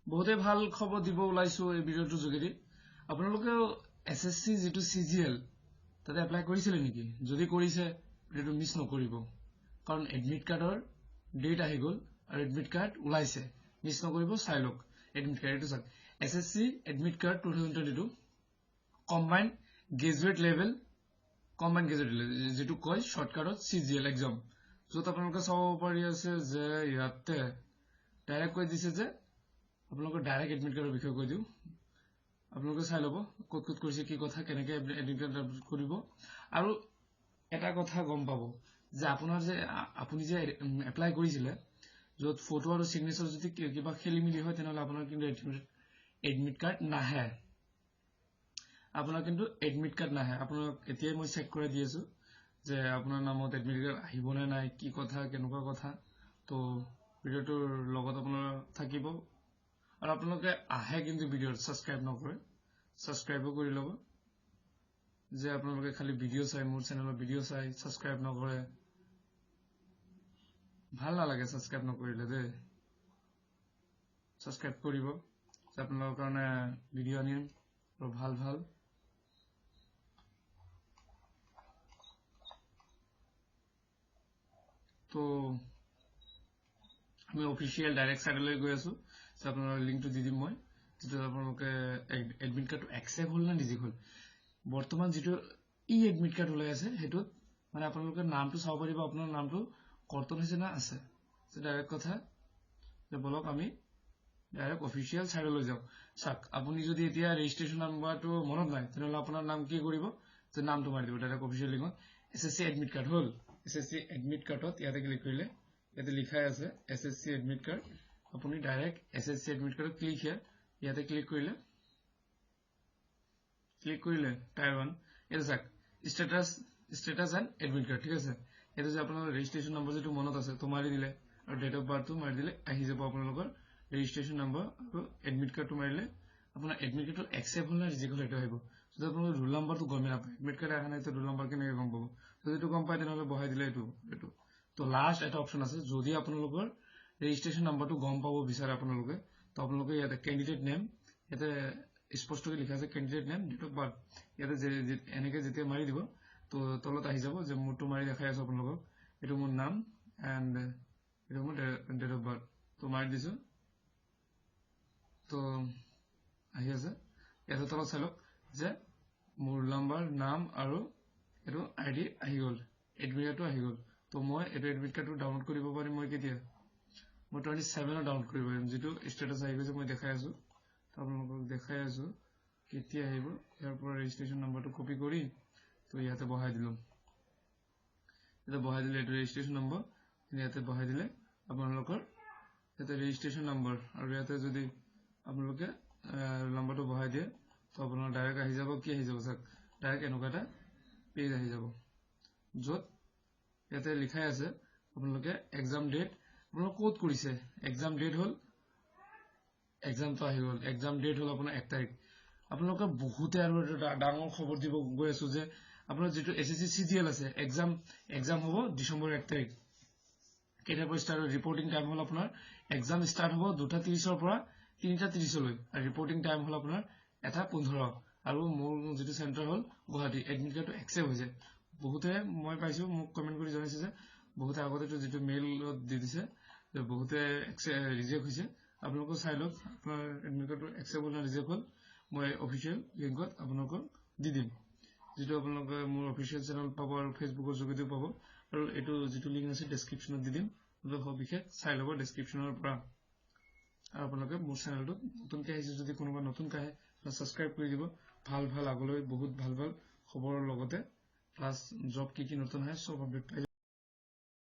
বহুতেই ভাল খবৰ দিব ওলাইছো এই ভিডিঅ'টোৰ যোগেদি। আপোনালোকেও এছএছচি যিটো চিজিএল তাতে এপ্লাই কৰিছিলে নেকি? যদি কৰিছে, ভিডিঅ'টো মিছ নকৰিব, কাৰণ এডমিট কাৰ্ডৰ ডেট আহি গ'ল আৰু এডমিট কাৰ্ড ওলাইছে। মিছ নকৰিব, চাই লওক এডমিট কাৰ্ড। এইটো চাওক, SSC admit card 2022, combined graduate level, combined graduate level যিটো কয় শ্বৰ্টকাটত চিজিএল এক্সাম, য'ত আপোনালোকে চাব পাৰি আছে যে ইয়াতে ডাইৰেক্ট কৈ দিছে যে আপোনালোকৰ ডাইৰেক্ট এডমিট কাৰ্ডৰ বিষয়ে কৈ দিওঁ। আপোনালোকে চাই ল'ব ক'ত ক'ত কৰিছে, কি কথা, কেনেকে এডমিট কাৰ্ড ডাউনলোড কৰিব। আৰু এটা কথা গম পাব যে আপোনাৰ যে আপুনি যে এপ্লাই কৰিছিলে, য'ত ফটো আৰু চিগনেচাৰ যদি কিবা খেলি মেলি হয়, তেনেহ'লে আপোনাৰ কিন্তু এডমিট কাৰ্ড নাহে। আপোনাৰ কিন্তু এডমিট কাৰ্ড নাহে। আপোনাক এতিয়াই মই চেক কৰাই দি আছো যে আপোনাৰ নামত এডমিট কাৰ্ড আহিব নে নাই, কি কথা, কেনেকুৱা কথা। তো ভিডিঅ'টোৰ লগত আপোনাৰ থাকিব। আৰু আপোনালোকে আহে কিন্তু ভিডিঅ'ত ছাবস্ক্ৰাইব নকৰে, ছাবস্ক্ৰাইবো কৰি ল'ব। যে আপোনালোকে খালি ভিডিঅ' চাই, মোৰ চেনেলৰ ভিডিঅ' চাই ছাবস্ক্ৰাইব নকৰে, ভাল নালাগে ছাবস্ক্ৰাইব নকৰিলে দেই। ছাবস্ক্ৰাইব কৰিব, আপোনালোকৰ কাৰণে ভিডিঅ' আনিম আৰু ভাল ভাল। তো আমি অফিচিয়েল ডাইৰেক্ট চাইডলৈ গৈ আছো। আপোনালোকৰ লিংকটো দি দিম মই, যিটো আপোনালোকে এডমিট কাৰ্ডটো একচেপ্ট হ'ল নে ৰিজেক্ট হ'ল। বৰ্তমান যিটো ই এডমিট কাৰ্ড ওলাই আছে, সেইটোত মানে আপোনালোকে নামটো চাব পাৰিব, আপোনাৰ নামটো কৰ্তন হৈছে না আছে। ডাইৰেক্ট কথা যে বলক আমি ডাইৰেক্ট অফিচিয়েল চাইডলৈ যাওঁ। চাওক, আপুনি যদি এতিয়া ৰেজিষ্ট্ৰেশ্যন নাম্বাৰটো মনত নাই, তেনেহ'লে আপোনাৰ নাম কি কৰিব যে নামটো মাৰি দিব ডাইৰেক্ট অফিচিয়েল লিংকত। এছএছচি এডমিট কাৰ্ড হ'ল। এছএছচি এডমিট কাৰ্ডত ইয়াতে ক্লিক কৰিলে ইয়াতে লিখাই আছে এছএছচি এডমিট কাৰ্ড। আপুনি ডাইৰেক্ট এছএছচি এডমিট কাৰ্ডত ক্লিক here, ইয়াতে ক্লিক কৰিলে টায়াৰ ওৱান, এইটো চাওক, ষ্টেটাছ এণ্ড এডমিট কাৰ্ড, ঠিক আছে। এইটো যে আপোনাৰ ৰেজিষ্ট্ৰেশ্যন নম্বৰ যিটো মনত আছে তো মাৰি দিলে আৰু ডেট অফ বাৰ্থটো মাৰি দিলে আহি যাব আপোনালোকৰ ৰেজিষ্ট্ৰেশ্যন নম্বৰ। আৰু এডমিট কাৰ্ডটো মাৰিলে আপোনাৰ এডমিট কাৰ্ডটো একচেপ্ট হ'ল নে ৰিজেক্ট হ'ল সেইটো আহিব। যদি আপোনালোকে ৰোল নাম্বাৰটো গমেই নাপায়, এডমিট কাৰ্ড অহা নাই, তো ৰোল নাম্বাৰ কেনেকৈ গম পাব? যদি এইটো গম পায়, তেনেহ'লে বহাই দিলে এইটো। তো লাষ্ট এটা অপশ্যন আছে, যদি আপোনালোকৰ ৰেজিষ্ট্ৰেশ্যন নাম্বাৰটো গম পাব বিচাৰে আপোনালোকে, তো আপোনালোকে ইয়াতে কেণ্ডিডেট নেম, ইয়াতে স্পষ্টকৈ লিখা আছে candidate name, date of birth, ইয়াতে এনেকে যেতিয়া মাৰি দিব, তো তলত আহি যাব যে মোৰটো মাৰি দেখাই আছো আপোনালোকক। এইটো মোৰ নাম এণ্ড এইটো মোৰ ডেট অফ বাৰ্থ। তো মাৰি দিছো, তো আহি আছে। ইয়াতে তলত চাই লওক যে মোৰ নাম্বাৰ, নাম আৰু এইটো আইডি আহি গ'ল, এডমিট কাৰ্ডটো আহি গ'ল। তো মই এইটো এডমিট কাৰ্ডটো ডাউনলোড কৰিব পাৰিম মই কেতিয়া? মই 27ত ডাউনলোড কৰিব পাৰিম। যিটো ষ্টেটাছ আহি গৈছে, মই দেখাই আছো, আপোনালোকক দেখাই আছো কেতিয়া আহিব। ইয়াৰ পৰা ৰেজিষ্ট্ৰেশ্যন নাম্বাৰটো কপি কৰি তো ইয়াতে বহাই দিলো। ইয়াতে বহাই দিলে এইটো ৰেজিষ্ট্ৰেশ্যন নম্বৰ, ইয়াতে বহাই দিলে আপোনালোকৰ ইয়াতে ৰেজিষ্ট্ৰেশ্যন নম্বৰ আৰু ইয়াতে যদি আপোনালোকে নম্বৰটো বহাই দিয়ে, তো আপোনাৰ ডাইৰেক্ট আহি যাব। কি আহি যাব চাওক, ডাইৰেক্ট এনেকুৱা এটা পেজ আহি যাব, য'ত ইয়াতে লিখাই আছে আপোনালোকে এক্সাম ডেট, আপোনালোকে ক'ত কৰিছে, এক্সাম ডেট হ'ল, এক্সামটো আহি গ'ল। এক্সাম ডেট হ'ল আপোনাৰ 1 তাৰিখ। আপোনালোকে বহুতে, আৰু এটা ডাঙৰ খবৰ দিব গৈ আছো যে আপোনাৰ যিটো এছএছচি চিজিএল আছে, এক্সাম হ'ব ডিচেম্বৰ 1 তাৰিখ। কেইটাৰ পৰা ষ্টাৰ্ট? ৰিপৰ্টিং টাইম হ'ল আপোনাৰ এক্সাম ষ্টাৰ্ট হ'ব 2:30ৰ পৰা 3:30লৈ আৰু ৰিপৰ্টিং টাইম হ'ল আপোনাৰ 1:15। আৰু মোৰ যিটো চেণ্টাৰ হ'ল গুৱাহাটী। এডমিট কাৰ্ডটো একচেপ্ট হৈছে। বহুতে মই পাইছো, মোক কমেণ্ট কৰি জনাইছে যে বহুতে আগতেতো যিটো মেইলত দি দিছে যে বহুতে ৰিজেক্ট হৈছে। আপোনালোকে চাই লওক আপোনাৰ এডমিট কাৰ্ডটো একচেপ্ট হ'ল নে ৰিজেক্ট হ'ল। মই অফিচিয়েল লিংকত আপোনালোকক দি দিম, যিটো আপোনালোকে মোৰ অফিচিয়েল চেনেল পাব আৰু ফেচবুকৰ যোগেদিও পাব। আৰু এইটো যিটো লিংক আছে, ডেছক্ৰিপশ্যনত দি দিম। আপোনালোকে সবিশেষ চাই ল'ব ডেছক্ৰিপশ্যনৰ পৰা। আৰু আপোনালোকে মোৰ চেনেলটোত নতুনকৈ আহিছে, যদি কোনোবা নতুনকৈ আহে, ছাবস্ক্ৰাইব কৰি দিব। ভাল ভাল আগলৈ বহুত ভাল ভাল খবৰৰ লগতে প্লাছ জব কি কি নতুন আহে, চব আপডেট পাই।